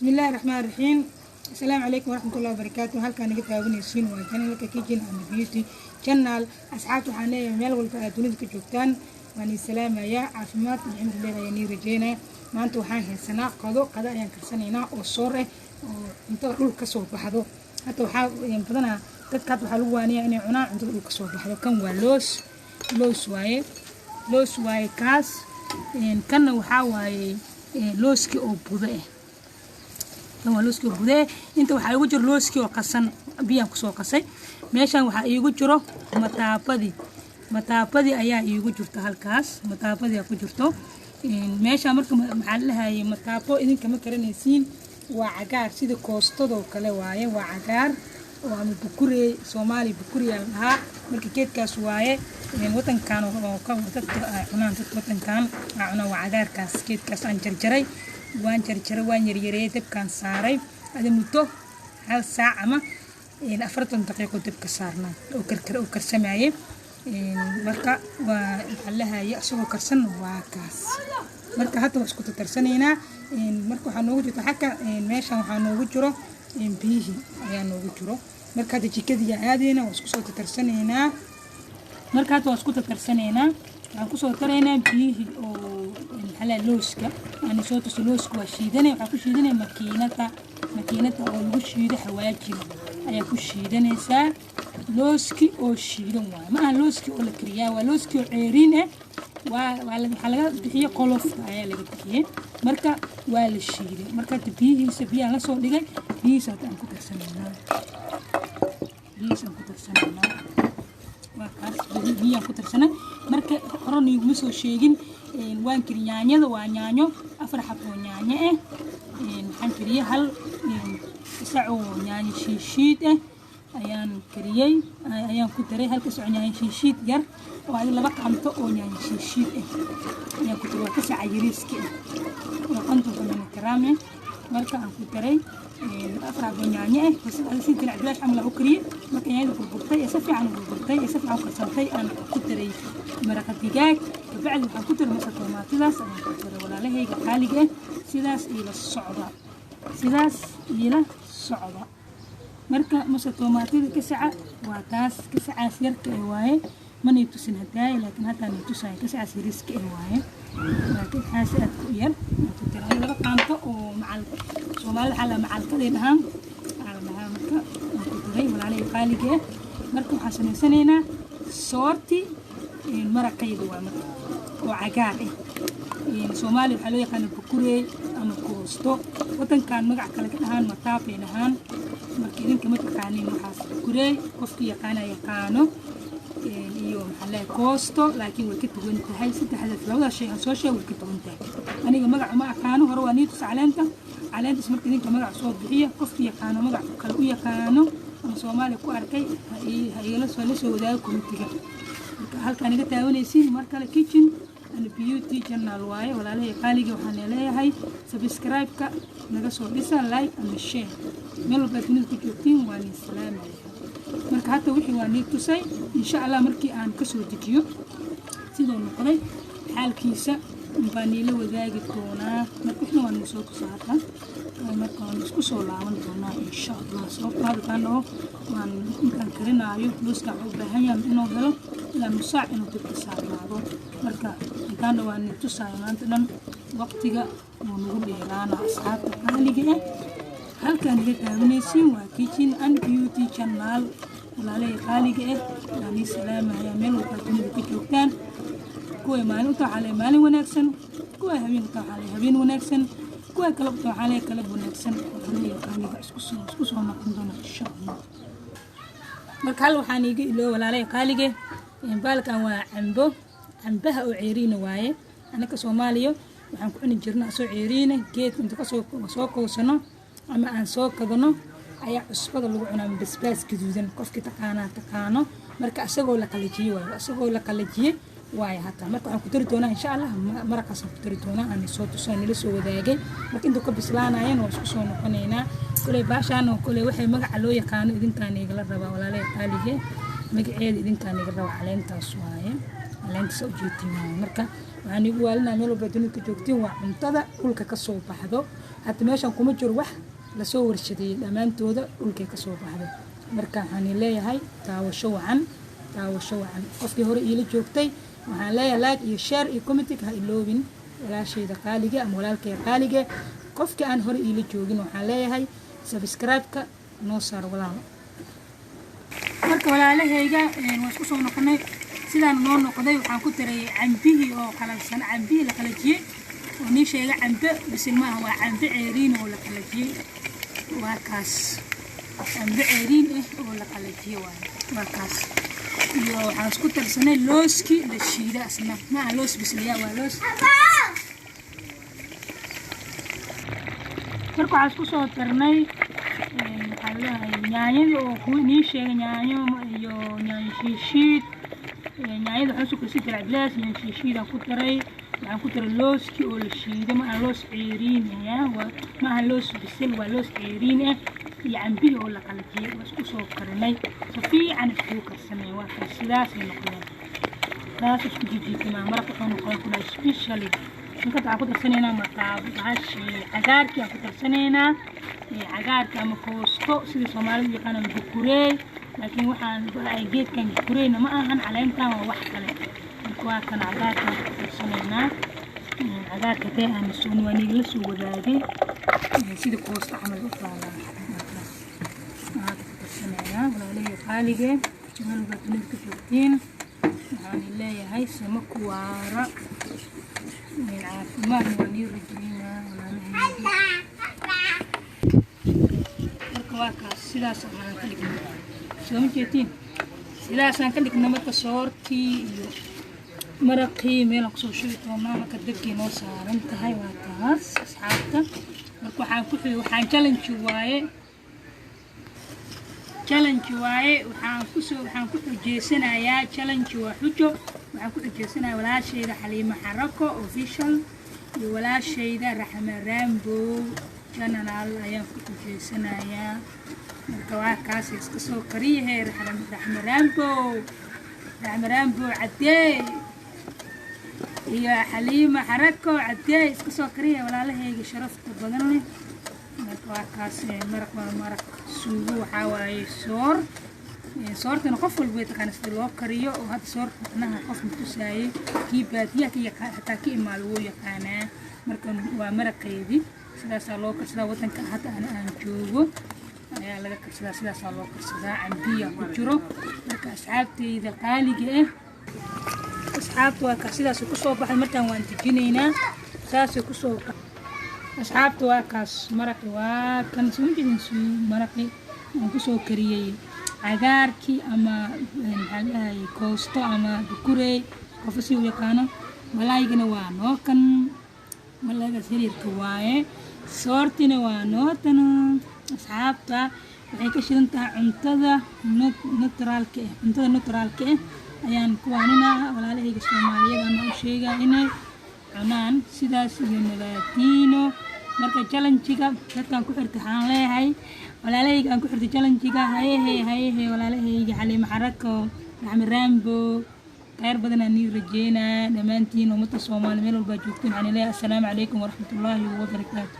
Bismillahi raxmaan raxiim. Asalaamu calaykum waraxmatullahi wabarakaatu. Halkaan naga taawanaysiin waa channelka Kitchen and Beauty Channel. Asxaabta, waxaan leeyahay meel walba aad dunida ka joogtaan waan idin salaamayaa. Caafimaad iyo cimri dheer ayaan nii rajeynaya. Maanta waxaan haysanaa qado. Qado ayaan karsanaynaa oo soor ah oo cuntada dhulka kasoo baxdo. Hadda waxaa badanaa dadka hadda waxaa lagu waaniyaa inay cunaan cuntada dhulka kasoo baxdo. Kan waa loos, loos waaye, loos waaye kaas. Kanna waxaa waaye looskii oo budo ah. Kan waa looskii oo bude. Inta waxaa iigu jiro looskii oo qasan, biyaan kusoo qasay. Meeshan waxaa iigu jiro mataabadii. Mataabadii ayaa iigu jirto halkaas, mataabadii aa ku jirto meesha. Marka maxaa la dhahayay mataabo? Idinka ma karanaysiin. Waa cagaar sida koostadoo kale waaye. Waa cagaar oo ama bukurey, Soomaali bukuriyaa la dhahaa. Marka geedkaas waaye wadankan oo dadka ay cunaan, dadka wadankan ay cunaan. Waa cagaarkaas. Geedkaas aan jarjaray, waan jarjaray, waan yaryareeyay, dabkaan saaray. Ada muddo hal saac ama 40 daqiiqo dabka saarnaa oo karkar oo karsamayay. Marka waa maxaa lahayay, isagoo karsan waa kaas. Marka hadda waa isku tatarsanaynaa. Marka waxaa noogu jirto xagga meeshan, waxaa noogu jiro biyihii ayaa noogu jiro. Marka hadda jikadii aadayna, waa isku soo tatarsanaynaa. Marka hadda waa isku tatarsanaynaa. Waxaan kusoo daraynaa biyihii oo maxaa looska aan soo tuso. Looska waa shiidanay. Waxaa ku shiidanaya makiinada, makiinada oo lagu shiido xawaajiga ayaa ku shiidanaysaa. Looski oo shiidan waaye, ma aha looski oo la kariyaa, waa looski oo ceeriin ah. Waa waxaa laga bixiyey qolofta ayaa laga bixiyey. Marka waa la shiiday. Marka hadda biyihiisa, biyaan lasoo dhigay, biyihiisa hadda aan ku darsanaynaa, biyihiisa aan ku darsanaynaa. Waa kaas, biyaan ku darsanay. Marka hore niiguma soo sheegin, waan kari yaanyada. Waa yaanyo, afar xab oo yaanyo ah. Waxaan kariyey hal gasac oo yaanyo shiishiid ah ayaan kariyey, ayaan ku daray. Hal gasac oo yaanyo shiishiid yar oo adi 2 qaanto oo yaanyo shiishiid ah ayaan ku daray. Waa gasaca yariiska ah oo 50-ka miligram ah. Marka aan ku daray afar xabo yaanyo ah bas, si dinac bilaash camal aan u kariyey. Marka yaanyada burburtay ee si fiican u burburtay ee si fiican u karsantay, aan ku daray maraqa digaag. Kabacdi waxaan ku daray masa tomaatidaas ayaan ku daray. Walaalahayga qaaliga ah, sidaas iila socda, sidaas iila socda. Marka masa tomaatida gasaca waa taas, gasacaas yarka eh waaye. Manay tusin hadaaya, laakiin haddaan tusaayo. Gasacaas yariiska eh waaye, waa gasacaas aad ku yar aan ku daray 2 qaanto oo macal. Soomaalida waxaa la macalkaday dhahaan, waxaa la dhahaa. Marka aan ku daray, walaalahayga qaaliga ah. Marka waxaan samaysanaynaa soorti maraqayda waa marka oo cagaar ah. Soomaaliya waxaa loo yaqaana bukurey ama koosto. Wadankan magac kale ka dhahaan, mataabay dhahaan. Marka idinka ma taqaanin waxaas. Bukurey qofkii yaqaana yaqaano, iyo maxaa leeyahay koosto, laakiin way ka duwan tahay saddexdaas. Labadaas shay aan soo sheegay way ka duwan tahay. Aniga magac uma aqaano. Hore waa niitus caleenta, caleentaas. Marka idinka magac soo bixiya. Qofkii yaqaano, magac kale u yaqaano ama Soomaaliya ku arkay, ha igala soo la soo wadaago commentiga. Marka halkaan iga taawanaysiin mar kale Kitchen and Beauty Channel waaye. Walaalahey qaaliga, waxaan leeyahay subscribe-ka naga soo dhisa, like and share. Meel walba dunida ku joogtiin waa niin salaamaya. Marka hadda wixii waa nii tusay. Insha Allah markii aan kasoo dejiyo siduu noqday xaalkiisa baa niila wadaagi doonaa. Marka wixna waa nii soo tusa hadda. Marka waan isku soo laaban doonaa insha Allah. Sababto hadda dhaho waan intaan karinaayo, looska wuxuu u baahan yahay inuu helo ilaa nus saac inuu dabka saarnaado. Marka intaan waa ni tusaayo maanta dhan, waqtiga wuu nagu dheeraana. Asxaabta qaaliga ah, halkaan iga daawanaysiin waa Kitchen and Beauty Channel. Walaalahey qaaliga ah, waan ii salaamayaa meel walba dunida ka joogtaan. Kuwa maalin u waxaa leeyahay maalin wanaagsan, kuwa habeen u waxaa leeyahay habeen wanaagsan, kuwa kale u waxaa leeyahay kalab wanaagsan. Walaalahey qaaliga, isku soo noqon doona insha Allah. Marka hal waxaan iiga iloo, walaalahey qaalige, baalkan waa cambo, cambaha oo ceeriina waaye. Anaka Soomaaliya waxaan ku cuni jirna asoo ceeriina. Geed inta kasoo soo koosano ama aan soo kadano ayaa cusbada lagu cunaa, basbaas gaduudan. Qofkii taqaanaa taqaano. Marka asagoo la qalajiyey waayo, asagoo la qalajiyey waayo hataa. Marka waxaan ku dari doonaa insha Allah maraqaasaan ku dari doonaa aan soo tuso, nila soo wadaagay. Marka intuu ka bislaanayana waa isku soo noqonaynaa. Koley baashaan oo koley waxay magaca loo yaqaano idinkaan igala rabaa. Walaalahey qaalige, magaceeda idinkaan iga rabaa. Caleentaas waaye. Caleenta soo jeedin waaye. Marka waxaan igu waalinaa meel walba dunida ka joogtiin, waa cuntada dhulka ka soo baxdo. Hadda meeshan kuma jiro wax lasoo warshadeeyey, dhammaantooda dhulkay ka soo baxdo. Marka waxaan leeyahay daawasho wacan, daawasho wacan. Qofkii hore iila joogtay waxaan leeyahay like iyo share iyo comment ha iloobin, walaashayda qaaliga ama walaalkay qaaliga. Qofkii aan hore iila joogin waxaan leeyahay subscribe-ka noo saar, walaalo. Marka walaalahayga, waan isku soo noqonay. Sidaan noo noqday waxaan ku daray cambihii oo qalalsan, cambihii la qalajiyey oo nii sheega. Cambe bisil maaha, waa cambe ceeriin oo la qalajiyey. Waa kaas, cambe ceeriin ah oo la qalajiyey waaye, waa kaas. Iyo waxaan isku darsanay looskii la shiida, asna maaha loos bisliya, waa loos. Marka waxaan isku soo darnay, maxaa leeyahay, yaanyadii oo ku nii sheegay, yaanyo iyo yaanyo shiishiid. Yaanyada waxaan soo kasi jilacbilaas, yaanyo shiishiid aan ku daray. Waxaan ku daray looskii oo la shiiday, ma aha loos ceeriin ah, ma aha loos bisil, waa loos ceeriin ah, iyo cambihii oo la qalajiyey. Waa isku soo karinay, si fiican iskugu karsanay. Waa kaas, sidaasay noqdeen, taas isku jijiitamaa. Maraq wuxuu noqday ku dhahay specially. Marka waxaan ku darsanaynaa markaa bahashii cagaarkii aan ku darsanaynaa, cagaarka ama koosto sidii Soomaalidu yaqaanaan, bukureey. Laakiin waxaan geedkan bukureyna ma ahan, caleentan waa wax kale. Marka waa kan cagaarkaan ku darsanaynaa. Cagaarka dee aan soo waa niigala soo wadaagay sida koosto camal u taalaa. Waxaan ku darsanaynaa, walaalihii qaalige, meel walba dunida ka joogtiin waxaan leeyahay sama ku waara, caafimaadna waa nii rajeynaa, walaalahayga. Marka waa kaas, sidaas aan ka dhignay, soo ma jeetiin? Sidaasaan ka dhignay. Marka soortii iyo maraqii meelaan kusoo shubi doonaa. Marka dabkii noo saaran tahay waa taas, asxaabta. Marka waxaan ku waxaan challenge waaye, challenge waaye. Waxaan kusoo waxaan ku xujeysanayaa, challenge waa xujo. Waxaan ku xujeysanayaa walaashayda Xaliimo Xarako Official iyo walaashayda Raxme Rambo Channel ayaan ku xujeysanayaa. Marka waa kaas, iska soo kariyahe Raxme Rambo, Raxme Rambo Caddee iyo Xaliimo Xarako Caddee, iska soo kariya, walaalahayga sharafta badan leh. Marka waa kaas, maraq waa maraq suugo, waxaa waaye soor. Soortana qof walba way taqaana sida loo kariyo, oo hadda soorta macnaha qof matusaayey, kii baadiyaha ka yaqaan xataa ka imaado wuu yaqaanaa. Marka waa maraqeedii, sidaasaa loo karsadaa. Wadanka hadda ana aan joogo ayaa laga karsadaa, sidaasaa loo karsadaa, cambiya ku jiro. Marka asxaabteyda qaaliga ah, asxaabta, waa kaas, sidaasay kusoo baxay. Markaan waan dejinaynaa, saasay kusoo. Asxaabta, waa kaas maraqi, waa kan, soo ma jeedin? Maraqi aan kusoo kariyey cagaarkii ama maxaa dhahay koosto ama bukurey, qofka si uu yaqaano. Malaygana waa noo kan, malaygaas yaryarka waaye. Soortina waa noo tan. Asxaabta, waxay ka shidan tahay cuntada naturaalka ah. Cuntada naturaalka ah ayaan ku waaninaa walaalahayga Soomaaliyeed ama u sheegaa inay cunaan. Sidaas iyo nabaadiino. Marka challenge-ga dadkaan ku xirta waxaan leeyahay, walaalahayga aan ku xirta challenge-ga, hayehe hayehe, walaalahayga Xaliimo Xarako, Raxmi Rambo, khayr badan aan nii rajeynaa dhammaantiin. Ummadda Soomaali meel walbaa joogtiin waxaan leeyahay assalaamu calaykum waraxmatullaahi wabarakaatu.